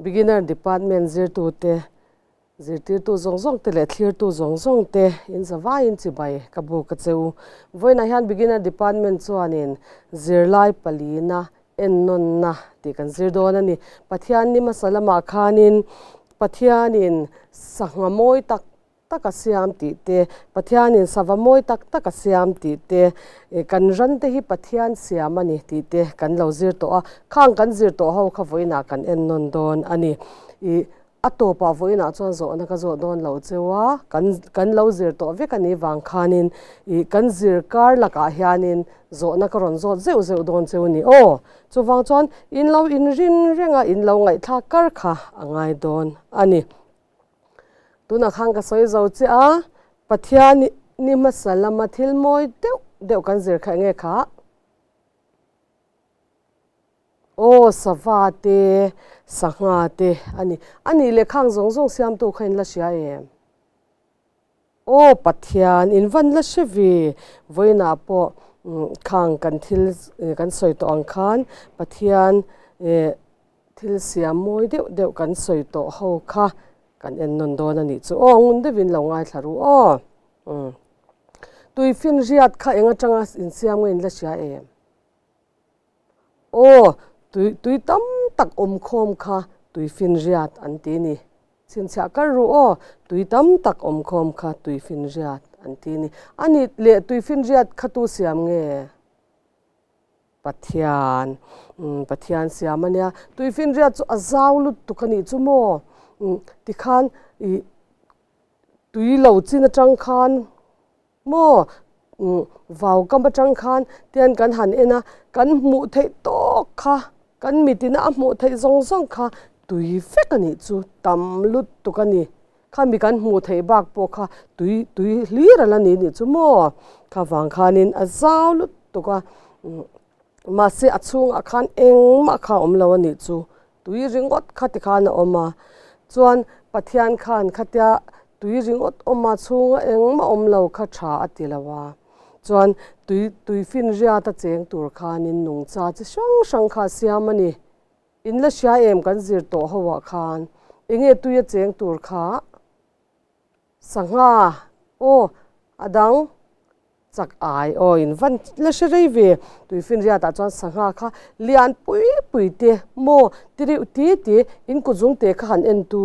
Beginner Department zirtute, zirtirtu zawng zawng te leh thlirtu zawng zawng te in zavaiin chibai ka buk a che u. Vawiinah hian Beginner Department chuanin zirlai palina ennawnna tih kan zir dawn a ni. Pathian ni hmasa lamah khanin Pathianin sangha mawi tak tak a siam tih te, Pathianin sava mawi tak tak a siam tih te, kan ran te hi Pathian siam a ni tih te kan lo zir tawh a, khang kan zir tawh ho kha vawiinah kan ennawn dawn a ni. Ih, a tawpah vawiinah chuan zawhna ka zawh dawn lo cheu a, kan kan lo zir tawh vek a nih vang khanin ih kan zir kar lakah hianin zawhna ka rawn zawt zeuh zeuh dawn cheu a ni aw. Chuvang chuan in lo inrin reng a, in lo ngaihthlak kar kha a ngai dawn a ni. Tunah khan ka sawi zo chiah a, Pathian ni hmasa lama thil mawi deuh deuh kan zir kha enge kha? Aw, sava te, sangha te a ni. A nih leh khang zawng zawng siamtu kha in la hria em? Aw Pathian, in van la hre ve. Vawiinah pawh khang kan thil kan sawi tawh ang khan Pathian thil siam mawi deuh deuh kan sawi tawh ho kha kan en nawn dawn a nih chu. Aw ngun deuhin lo ngaithla ru aw. Tuifinriat kha eng atanga insiam nge in la hria em? Aw, tui tui tam tak awm khawm kha tuifinriat an ti ni. Chhinchhiah kar ru aw, tui tam tak awm khawm kha tuifinriat an ti ni. A ni leh tuifinriat kha tu siam nge? Pathian, umm Pathian siam a nia. Tuifinriat chu a zau lutuk a nih chu maw? Umm tikhan ih tui lo chin atang khan Maw? Vau kam atang khan tian kan han en a, kan hmuh theih tawk kha, kan mitin a hmuh theih zawng zawng kha tui vek a nih chu, tam lutuk a ni. Khami kan hmuh theih bak pawh kha tui tui hlir a la ni nih chu maw? Kha vang khanin a zau lutuk a, mahse a chhungah khan engmah kha a awm lo a nih chu. Tui ringawt kha tikhan a awm a, chuan Pathian khan khatia tui ringawt awm a chhunga engmah awm lo kha tha a ti lo a, chuan tui tuifinriat a cheng tur khanin nungcha chi hrang hrang kha a siam a ni. In la hria em kan zir tawh ho ah khan enge tui a cheng tur kha? Sangha, aw a dang. Chak ai aw in van la hre rei ve. Tuifinriat ah chuan sangha kha lian pui pui te maw ti reuh ti ti in kut zung te kha han en tu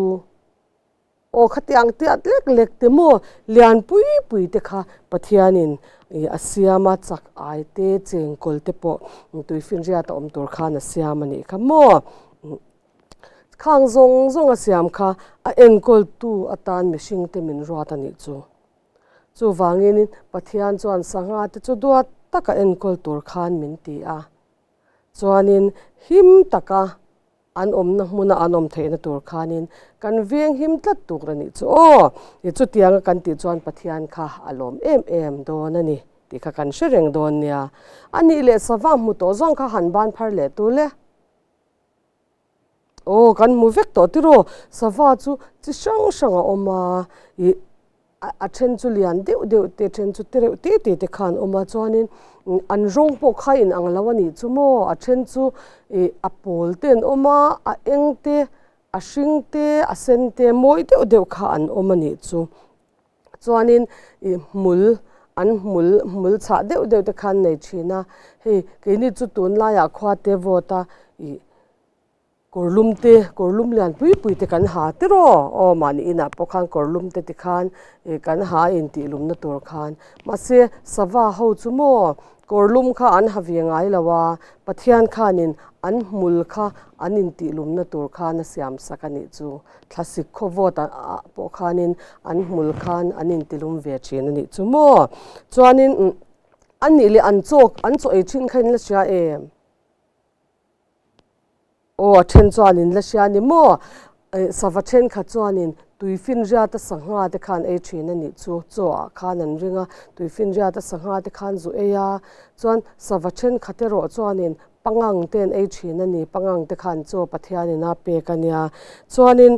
aw khatiang tiat lek lek te maw lian pui pui te kha Pathian in ih a siam a chak ai te chengkawl te pawh tuifinriat a awm tur khan a siam a nih kha maw. Khang zawng zawng a siam kha a enkawl tu atan mihring te min ruat a nih chu. Chuvangin Pathian chuan sangha te chu duat taka enkawl tur khan min ti a. Chuanin him taka an awmna hmuna an awm theihna tur khanin kan veng him tlat tur a nih chu aw. I chutianga kan tih chuan Pathian kha a lawm em em dawn a ni tih kha kan hre reng dawn nia. A nih leh sava hmu tawh zawng kha han ban phar leh tul e. Aw kan hmu vek tawh tiraw sava chu chi hrang hrang a awm a ih a then chu lian deuh deuh te then chu te reuh te te te khan awm a chuanin an rawng pawh kha in ang lo a nih chu maw a then chu ih a pawl te an awm a a eng te a hring te a sen te mawi deuh deuh kha an awm a nih chu. Chuanin ih hmul an hmul hmul chhah deuh deuh te khan nei thin a, hei keini chu tunlaiah khua te vawt a ih kawr lum te kawr lum lian pui pui te kan ha tiraw aw mahni inah pawh khan kawr lum te tikhan ih kan ha intih lumna tur khan mahse sava ho chu maw kawr lum kha an ha ve ngai lo a Pathian khanin an hmul kha an intih lumna tur khan a siam sak a nih chu. Thlasik khaw vawt ah pawh khanin an hmul khan an intilum ve thin a nih chu maw. Chuanin a nih leh an chaw an chaw ei thin kha in la hria em? Aw a then chuan in la hria a ni maw? Sava thenkhat chuanin tuifinriata sangha te khan ei thin a nih chu chaw ah khan an ring a, tuifinriata sangha te khan zu ei a, chuan sava thenkhat erawh chuanin Pangang te an ei thin a ni, pangang te khan chaw Pathianin a pek a nia. Chuanin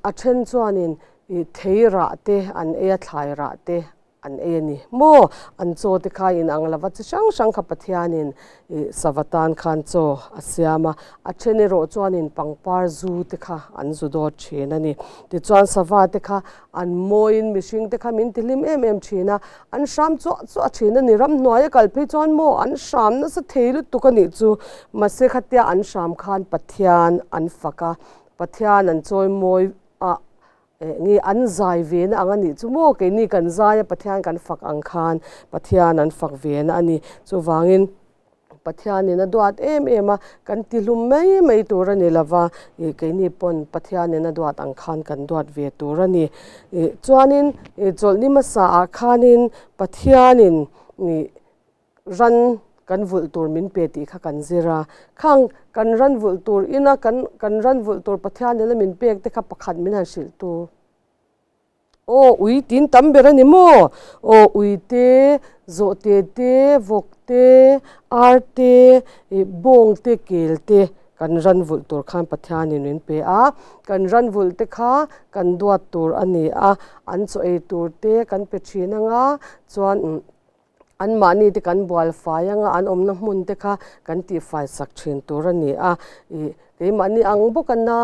a then chuanin ih thei rah te an ei a, thlai rah te. an ei a ni maw? An chaw te kha inang lova chi hrang hrang kha Pathianin ih sava tan khan chaw a siam a, a then erawh chuanin pangpar zu te kha an zu dawt thin a ni. Tichuan sava te kha an mawiin mihring te kha min tihlim em em thin a, an hram chuah chuah thin a ni. Ramhnuai a kal phei chuan maw an hram nasa thei lutuk a nih chu. Mahse khatia an hram khan Pathian an fak a, Pathian an chawimawi a, Eh nge an zai ve na ang a nih chu maw? Keini kan zai a Pathian kan fak ang khan Pathian an fak ve na a ni. Chuvangin Pathianin a duat em em a, kan ti hlum mai mai tur a ni lova, ih keini pawn Pathianin a duat ang khan kan duat ve tur a ni. Ih chuanin ih chawlhni hmasa ah khanin Pathianin ih ran kan vulh tur min pe tih kha kan zir a, khang kan ran vulh tur ina kan kan ran vulh tur Pathian nena min pek te kha pakhat min han hrilh tu. Aw ui tin tam ber a ni maw? Aw ui te, zawhte te, vawk te, ar te, ih bawng te, kel te kan ran vulh tur khan Pathianin min pe a, kan ran vulh te kha kan duat tur a ni a, an chaw ei tur te kan pe thin anga chuan Anmahni te kan bual fai anga an awmna hmun te kha kan tihfai sak thin tur a ni a, ih keimahni ang bawk a na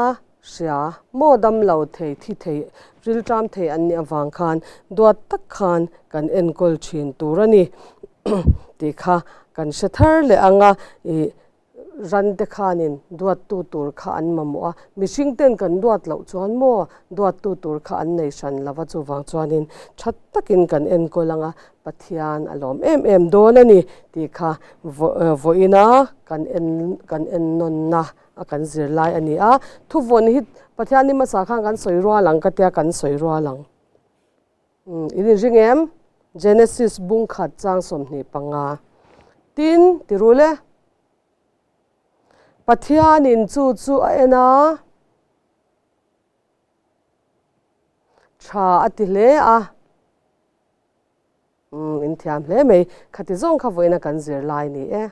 hria maw dam lo thei thi thei rilṭam thei an nih avang khan duat tak khan kan enkawl thin tur a ni tih kha kan hre thar leh anga ih Ran te khanin duattu tur kha an mamawh a, mihring ten kan duat loh chuan maw duattu tur kha an nei hran lo va, chuvang chuanin tha takin kan enkawl ang a, Pathian a lawm em em dawn a ni tih kha vawiina kan en kan ennawnna a kan zirlai a ni a, thuvawn hi Pathian ni hmasa khan kan sawi rual ang ka tia kan sawi rual ang. In inring em? Genesis bung khat chang 25. Tin, ti rul e. Pathianin chu chu a en a, tha a ti hle a. Umm, in thiam hle mai. Khati zawng kha vawiina kan zir lai ni e.